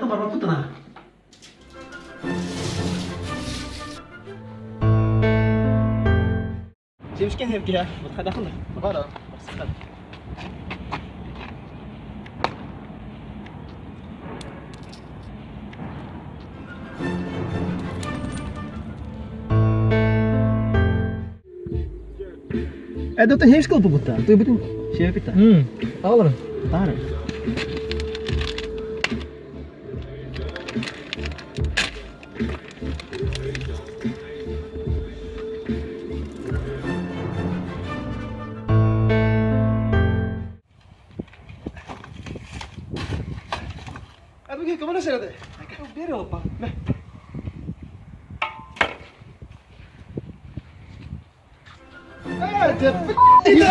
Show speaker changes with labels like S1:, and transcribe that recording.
S1: Атын барбаппыт на. Семечки хепки Бара. Бара. Э, это хемскал побута. Ты бүтүн шепита.
S2: М, Алыр.
S1: Тары. Aduh, kemana sih teh? Biar lupa. Nah. Eh,